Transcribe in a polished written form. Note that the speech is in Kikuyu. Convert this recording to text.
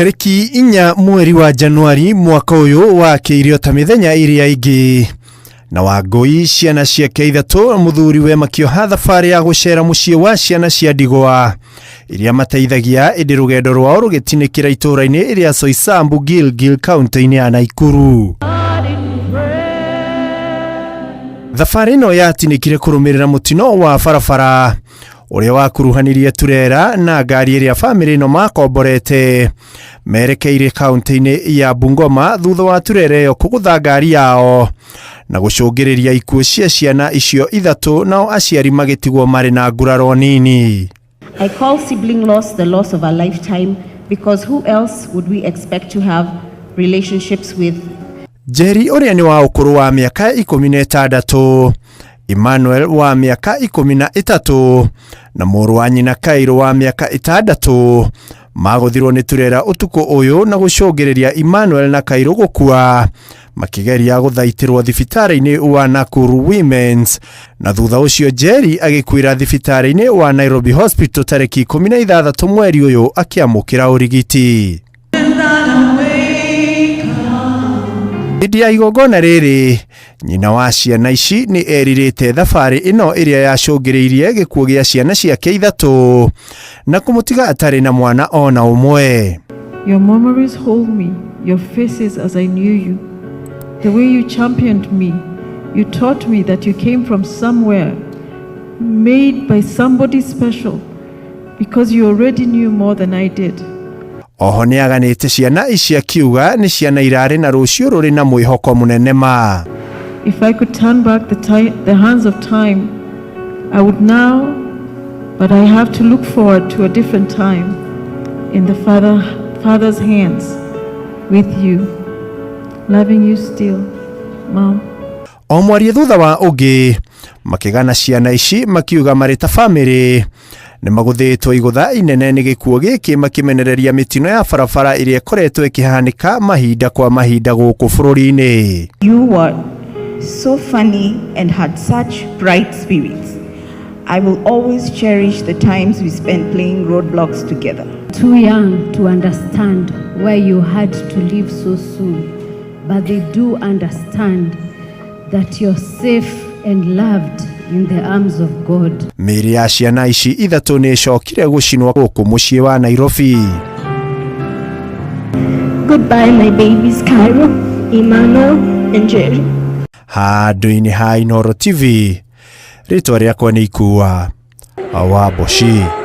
Tarĩki 4 mweri wa Januari mwaka ũyũ wakĩire o ta mĩthenya ĩrĩa ĩngĩ na Wangũi ciana ciake ithatũ mũthuriwe makĩoha thabarĩ ya gũcera mũciĩ wa ciana cia ndigwa iria mateithagia ĩndĩ rũgendo rwao rũgĩtinĩkĩra itũũra-inĩ rĩa Soisambu Gilgil kaunti-inĩ ya Naikuru. Thabarĩ ĩno yatinĩkire kũrũmĩrĩra mũtino wa barabara ũrĩa wakuruhanirie turera na ngari ĩrĩa bamĩrĩ ĩno makomborete merekeire kaunti-inĩ ya Bungoma thutha wa turera ĩyo kũgũtha ngari yao na gũcũngĩrĩria ikuũ cia ciana icio ithatũ nao aciari magĩtigwo marĩ na nguraro nini. I call sibling loss the loss of a lifetime because who else would we expect to have relationships with? Njeri ũrĩa nĩ wa ũkũrũ wa mĩaka 16, Emmanuel wa mĩaka 13 na mũrũ wa nyina Kairũ wa mĩaka 6 magũthirwo nĩ turera ũtukũ ũyũ na gũcũngĩrĩria Emmanuel na Kairũ gũkua makĩgeria gũthaitĩrwo thibitarĩ-inĩ wa Nakuru Women's na thutha ũcio Njeri agĩkuĩra thibitarĩ-inĩ wa Nairobi Hospital tarĩki 16 mweri ũyũ akĩamũkĩra ũrigiti. Hĩndĩ ya igongona rĩrĩ nyina wa ciana ici nĩ erirĩte thabarĩ ĩno ĩrĩa yacũngĩrĩirie gĩkuũ gĩa ciana ciake ithatũ na kũmũtiga atarĩ na mwana ona ũmwe. Your memories hold me, your faces as I knew you. The way you championed me, you taught me that you came from somewhere, made by somebody special, because you already knew more than I did. Oho nĩ aganĩte ciana ici akiuga nĩ ciana irarĩ na rũciũ rũrĩ na mwĩhoko mũnene ma. If I could turn back the hands of time, I would now, but I have to look forward to a different time in the Father's hands with you, loving you still, Mom. O mwaria thutha wa ũngĩ makĩgana ciana ici makiuga marĩ ta bamĩrĩ nĩ magũthĩtwo igũtha inene nĩ gĩkuũ gĩkĩ makĩmenereria mĩtino ya barabara ĩrĩa ĩkoretwo ĩkĩhanĩka mahinda kwa mahinda gũkũ bũrũri-inĩ. You were so funny and had such bright spirits. I will always cherish the times we spent playing roadblocks together. Too young to understand why you had to leave so soon, but they do understand that you're safe and loved in the arms of God. Mĩĩrĩ ya ciana ici ithatũ nĩ ĩcokire gũcinwo gũkũ mũciĩ wa Nairobi. Goodbye, my babies, Cairo, Emmanuel, and Jerry. Handũ-inĩ ha Inooro TV, rĩtwa rĩakwa nĩ Ikua wa Mboci.